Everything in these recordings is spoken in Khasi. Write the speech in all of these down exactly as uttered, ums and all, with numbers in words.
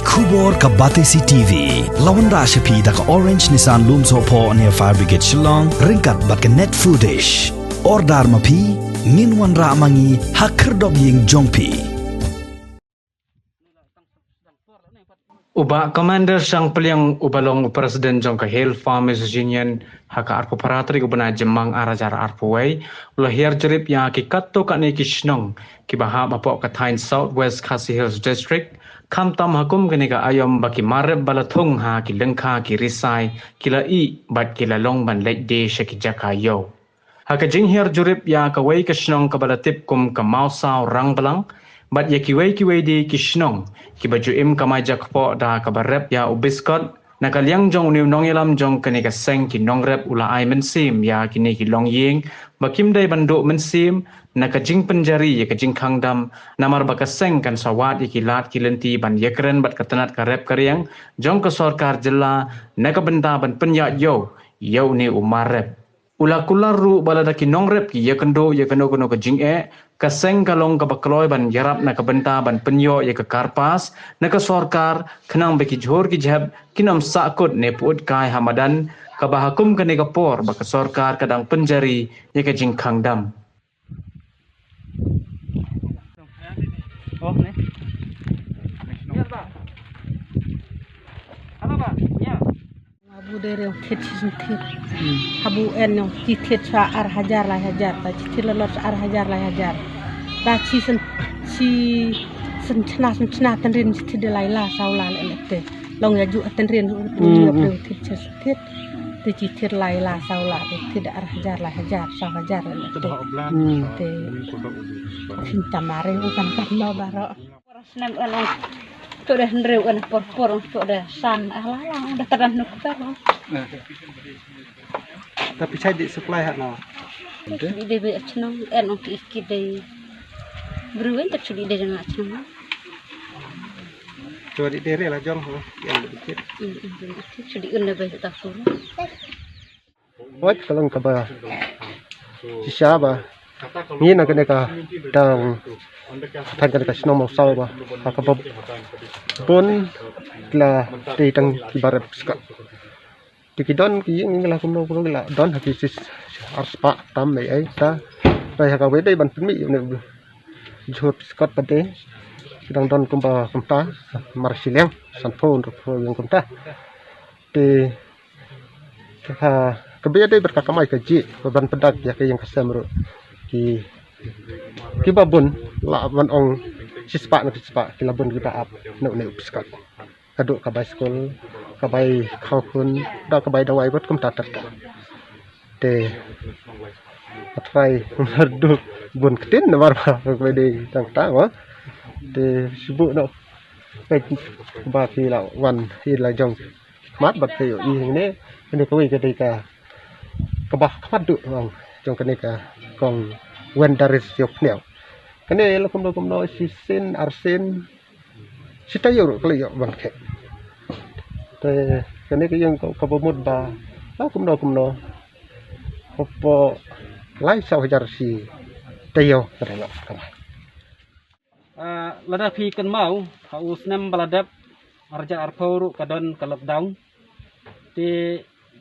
Khubor ka Batesi T V. La wanrah sha phi da ka Orange Nissan Lumsohphoh near Fire Brigade Shillong, ryngkat bad ka Net Foodish. Order ma phi, ngin wanrah ma ngi ha khyrdop ïing jong phi. U Bah Commander Shangpliang uba long u President jong ka Hill Farmers Union ha ka arphew phra tarik u bnai Jymmang ar hajar arphew wei, u la hiar jurip ïa ki katto katne ki shnong kiba hap hapoh ka thaiñ South West Khasi Hills District, khamtam ha kum kane ka aïom ba ki mar rep ba la thung ha ki lyngkha ki risai ki la ih bad ki la long ban leit die sha ki jaka ïew. Ha ka jinghiar jurip ïa kawei ka shnong kaba la tip kum ka Mawsaw Rangblang bad ïa kiwei kiwei de ki shnong kiba ju im kamai jakpoh da kaba rep ïa u biskot, na ka liang jong une u nongïalam jong kane ka seng ki nongrep u la ai mynsiem ïa kine ki longïing ba kim dei ban duh mynsiem na ka jingpynjari ïa ka jingkhang dam, namar ba ka seng kan sa wad ïa ki lad ki lynti ban ïakren bad ka tnat ka rep ka riang jong ka sorkar jylla na ka bynta ban pynïaid ïew ïa une u mar rep. U la kular ruh ba lada ki nongrep ki ïakynduh ïa kano kano ka jingeh, ka seng ka long kaba kloi ban ïarap na ka bynta ban pynïoh ïa ka karpas na ka sorkar, khnang ba ki jhur ki jhep kin ym sahkut ne pyut kai ha madan, kaba ha kum kane ka por ba ka sorkar ka dang pynjari ïa ka jingkhang dam. Habu dei reng thied shi thied. Habu en nong chi thied sa ar hajar lai hajar, ta chi thied lolot sa ar hajar lai hajar. Ta chi sen, chi sen chna, sen chna tynrin chi thied lai la saw la le le te. Long ïa ju tynrin u, u ïa reng thied shi thied. Te chi thied lai la saw la te thied ar hajar lai hajar, saw hajar le le te. Te phin tamare u kan kan no baro. Snem wan ong. Tu deh hynriew wan por por ong tu deh san ah la la ong deh tadan nuk tar ong. Tapi chai di supply ha no. Di deh be chnong en ong ki ki deh. Brew en tak chudi deh jang chnong. Chudi deh re la jong ho. En di kit. Chudi un deh be ta sur. Wat ka long kaba shisha ba ngi na kane ka dang tang kane ka shnong Mawsaw ba ha kaba bun la dei tang kiba rep biskot. Te ki don ki ïing la kumno kumno ki la don ha ki sis ar spah tam ei ei ta. Rai ha kawei dei ban pynmih ïa une u jhur biskot pat de ki dang don kumba kumta mar shiliang sanphew hynriewphew ïing kumta. Te ha kaba ïadei bad ka kamai kajih ba ban pyndak ïa ka ïing ka sem ruh ki kiba bun la ban ong shispah na shispah ki la bun kiba ap na une u biskot. Ka duh ka bai skul, ka bai khawkhun, da ka bai dawai bad kumta ter ter. Te ka trai mar duh bun ktin namar ba ka bai dei tang ta ba. Te shu buh noh peit ba ki la wan hi la jong khmat bad ka ïohi hangne. Kane kawei ka dei ka kaba khmat duh ong jong kane ka kong Wendaris Ïewphniaw. Kane la kumno kumno shisien arsien shi taïew ruh ka la ïoh ban khet. Te kane ka ïing ka, kaba mut ba la kumno kumno hapoh lai saw hajar shi taïew ka dei la kamai. Ah, lada phi kynmaw ha u snem ba la dep, ar hajar arphew ruh ka don ka lockdown. Te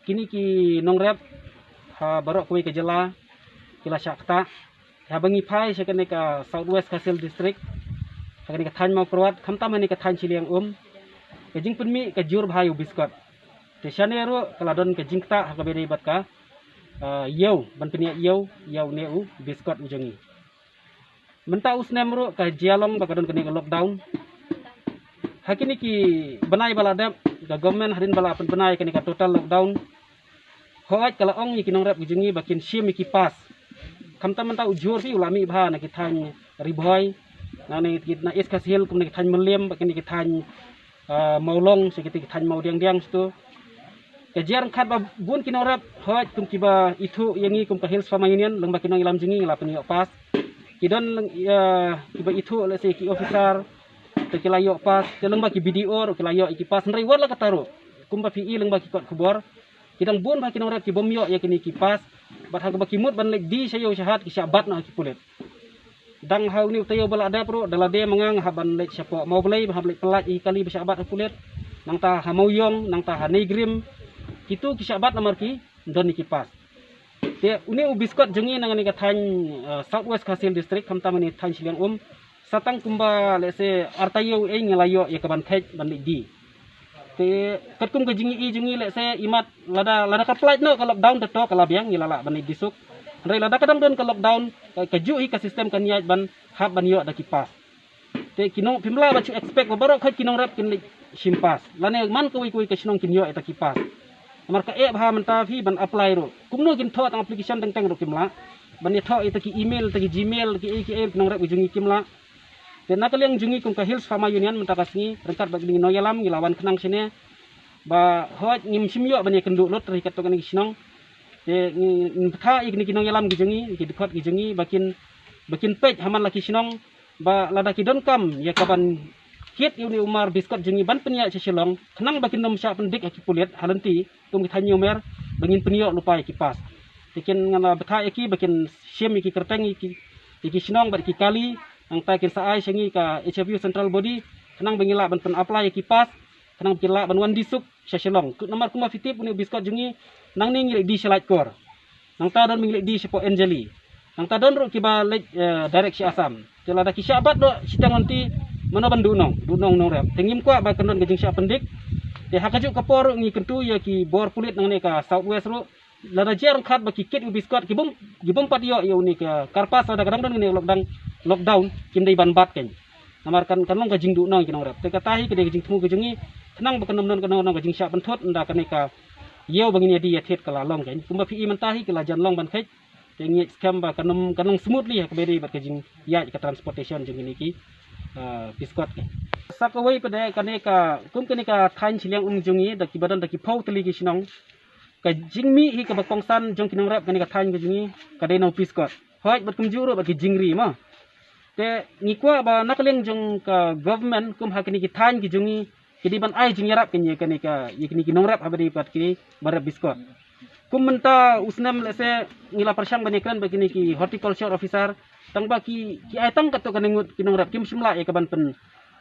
kine ki nongrep ha baroh kawei ka jylla ki la shah ktah. Haba ngi phai sha kane ka South West Khasi Hills District, ha kane ka thaiñ Mawkyrwat, khamtam ha kane ka thaiñ Shiliang Um, ka jingpynmih ka jur bha ïa u biskot. Te shane ruh ka la don ka jingktah ha kaba ïadei bad ka, ah, ïew, ban pynïaid ïew ïa une u biskot u jong ngi. Mynta u snem ruh ka jia long ba ka don kane ka lockdown. Ha kine ki bnai ba la dep, ka government hadien ba la pynbna ïa kane ka total lockdown, hooid ka la ong ïa ki nongrep ki jong ngi ba kin shim ïa ki pass. Khamtam mynta u jhur phi u la mih bha na ki thaiñ Ri Bhoi, na ne ki na East Khasi Hills, kum na ki thaiñ Mylliem, bad kine ki thaiñ, ah, Mawlong, sha kite ki thaiñ Mawdiangdiang sha tu. Ka jia ryngkat ba bun ki nongrep, hooid kum kiba ithuh ïa ngi kum ka Hills Farmer Union, lyngba ki nongïalam jong ngi la pynïoh pass. Ki don lyng, ïa, kiba ithuh lehse ki officer, te ki la ïoh pass, te lyngba ki B D O ruh ki la ïoh ïa ki pass, hynrei wat la katta ruh, kumba phi i lyngba ki kot khubor, ki dang bun bha ki nongrep ki bym ïoh ïa kine ki pass, bad ha kaba ki mut ban leit die sha ïew sha hat ki shah bat noh ha ki pulit. Dang ha une u taïew ba la dep ruh, da lade ma nga nga hap ban leit shapoh Mawblei, ba hap leit pyllait ïa ki kali ba shah bat ha pulit. Nangta ha Mawiong, nangta ha Nongrim. Kitu ki shah bat namar ki don ïa ki pass. Te une u Biskot jong ngi na kane ka thaiñ, eh, South West Khasi Hills District, khamtam une thaiñ Shillong Um. Sa tang kumba, let's say, ar taïew ei ngi la ïoh ïa ka ban theh ban leit die. Te katkum ka jingïohi jong ngi, let's say, imat lada, lada ka pynlait noh ka lockdown te to ka la biang, ngi la lah ban leit die suk. Hynrei lada ka dang don ka lockdown, ka, kajuh hi ka system kan ïaid ban hap ban ïoh da ki pass. Te ki nong, phim lah ban shu expect ba baroh khoit ki nongrep kin leit shim pass. Lane man kawei kawei ka shnong kin ïoh ïa ta ki pass. Namar ka eh bha mynta phi ban apply ruh. Kumno kin thoh tang application teng teng ruh kim lah. Ban ïathoh ïa ta ki email, ta ki Gmail, ki ei ki ei ki nongrep ki jong ngi kim lah. Te na ka liang jong ngi kum ka Hills Farmer Union mynta ka sngi ryngkat bad kine ki nongïalam ngi la wan khnang shane. Ba hooid ngim shym ïoh ban ïakynduh lut rikat to kane ki shnong. Te ngi, ngi bthah ïa kine ki nongïalam ki jong ngi, ki dkhot ki jong ngi, ba kin, ba kin peit ha man la ki shnong, ba lada ki donkam ïa ka ban kit ïa une u mar Biskot jong ngi ban pynïaid sha Shillong, khnang ba kin ym shah pyndik ha ki pulit ha lynti, kum ki thaiñ Umnong, ba ngin pynïoh lypa ïa ki pass. Te kin, nga la bthah ïa ki ba kin shim ïa ki kyrteng ïa ki, ïa ki shnong bad ki kali, nangta kin sa ai sha ngi ka H F U Central Body, khnang ba ngin lah ban pyn-apply ïa ki pass, khnang ba kin lah ban wan die suk sha Shillong. Namar kumba phi tip une u Biskot jong ngi, nangne ngi leit die sha Laitkor. Nangta don ba ngi leit die shapoh Anjali. Nangta don ruh kiba leit, eh, direct sha Assam. Te lada ki shah bat ruh shiteng lynti, mano ban duhnong, duhnong nongrep. Te ngim kwah ba kan don ka jingshah pyndik. Te ha kajuh ka por ruh ngi kyntu ïa ki bor pulit nangne ka South West ruh. Lada jia ryngkat ba ki kit u Biskot, ki bym, ki bym pat ïoh ïa une ka kar pass lada ka dang don kane lockdown, lockdown, kim dei ban bat kein. Namar kan, kan long ka jingduhnong ki nongrep. Te kata hi ka dei ka jingthmu ka jong ngi, khnang ba kan ym don, kan ym don ka jingshah pynthut, ynda kane ka ïew ba ngin ïa die ïa thied ka la long kein. Kumba phi i mynta hi ka la jan long ban kheit. Te ngi skhem ba kan ym, kan long smoothly ha kaba ïadei bad ka jingïaid ka transportation jong kine ki, ah, Biskot kein. Sa kawei pat de kane ka, kum kane ka thaiñ Shillong Um jong ngi, da kiba don da ki phew tylli ki shnong. Ka jingmih hi kaba kongsan jong ki nongrep kane ka thaiñ ka jong ngi, ka dei na u Biskot. Hooid bad kumjuh ruh bad ki jingri mo. Te ngi kwah ba na ka liang jong ka government kum ha kine ki thaiñ ki jong ngi, ki dei ban ai jingïarap kane, kane ka, ïa kine ki nongrep haba dei pat ki ba rep Biskot. Kum mynta u snem lehse ngi la pyrshang ban ïakren bad kine ki horticulture officer, tang ba ki, ki ai tang katto katne ngut ki nongrep, kim shym lah ïa ka ban pyn,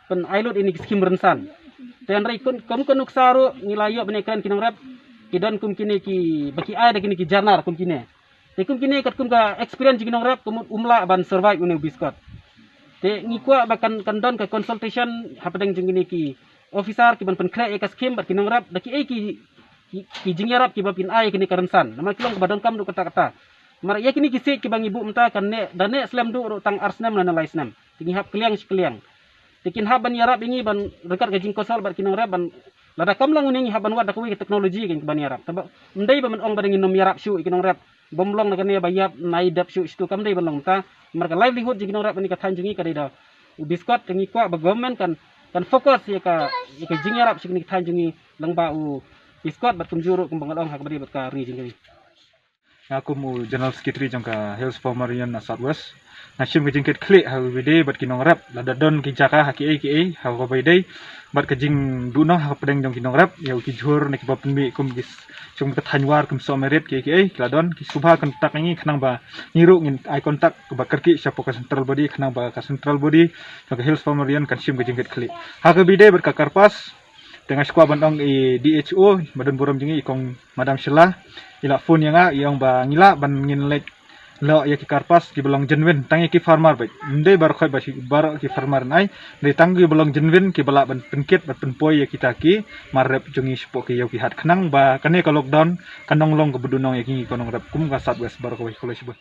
pyn ai lut ïa kine ki skim rynsan. Te hynrei kum, kum ka nuksa ruh ngi la ïoh ban ïakren ki nongrep, ki don kum kine ki, ba ki ai da kine ki janar kum kine. Te kum kine katkum ka experience jong ki nongrep, kum um lah ban survive une u Biskot. Te ngi kwah ba kan, kan don ka consultation hapdeng jong kine ki officer ki ban pynkhreh ïa ka skim bad ki nongrep da kiei ki, ki, ki jingïarap kiba phin ai ïa kine ka rynsan. Namar ki long kaba donkam duh katta katta. Namar ïa kine ki siej kiba ngi buh mynta kan neh, da neh slem duh ruh tang ar snem lane lai snem. Te ngi hap kylliang shi kylliang. Te kin hap ban ïarap ïa ngi ban ryngkat ka jingkonsult bad ki nongrep ban, lada kam long une ngi hap ban wad da kawei ka technology kan ban ïarap. Te ba, ym dei ba men ong ba dang ngin ym ïarap shuh ïa ki nongrep. Bym long na kane ba ïap nai dep shuh shitu, kam dei ban long ta. Namar ka livelihood jong ki nongrep kane ka thaiñ jong ngi ka dei da u Biskot, te ngi kwah ba government kan, kan focus ïa ka, ïa ka jingïarap sha kane ka thaiñ jong ngi lyngba u Biskot bad kumjuh ruh kumba nga la ong ha kaba dei bad ka ri jong ngi. Nga kum u General Secretary jong ka Hills Farmer Union na South West, nga shim ka jingkitkhlieh ha kaba ïadei bad ki nongrep, lada don ki jaka ha kiei kiei ha kaba ïadei bad ka jingduhnong hapdeng jong ki nongrep, ïa ki jhur ne kiba pynmih kum ki s-, jong ka thaiñ War kum Soh Merit kiei kiei ki la don, ki sngewbha contact ïa ngi khnang ba ngi ruh ngin ai contact kaba kyrkieh shapoh ka central body khnang ba ka central body jong ka Hills Farmer Union kan shim ka jingkitkhlieh ha kaba ïadei bad ka kar pass. Te nga sngewbha ban ong i D H O ba don burom jong ngi, i Kong Madam Sheila, i la phone ïa nga, i ong ba ngi lah ban ngin leit noh ïa ki kar pass kiba long genuine tang ïa ki farmer beit. Ym dei baroh khoit ba shi, baroh ki farmer nai, dei tang kiba long genuine kiba lah ban pynkit bad pynpoi ïa kita ki mar rep jong ngi shapoh ki ïew ki hat khnang ba kane ka lockdown kan ym long kaba duhnong ïa ki ngi ki nongrep kum ka South West baroh kawei. Khublei shibun.